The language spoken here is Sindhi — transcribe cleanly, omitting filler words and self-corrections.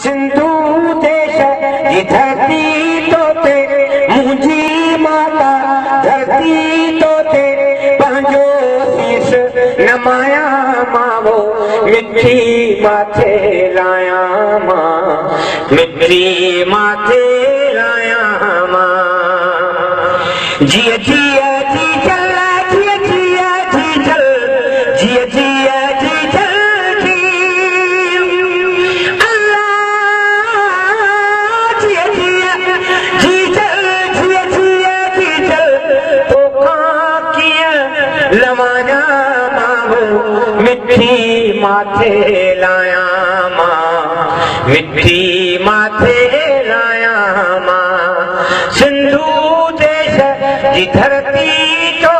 سنڌو ديش جي ڌرتي تو تي منهنجي ماتا، ڌرتي تو تي پنهنجو شيش نمايان مان، مٽي ماٿي لايان مان، مٽي ماٿي لايان مان۔ جيءَ جيءَ جيجل، جيءَ جيءَ جيجل، جيءَ جيءَ جيجل جي الله، جيءَ جيءَ جيجل، جيءَ جيءَ جيجل، توکان ڪيئن لوايان مان، مٽي ماٿي لايان مان، مٽي ماٿي لايان مان۔ سنڌو ديش جي ڌرتي تو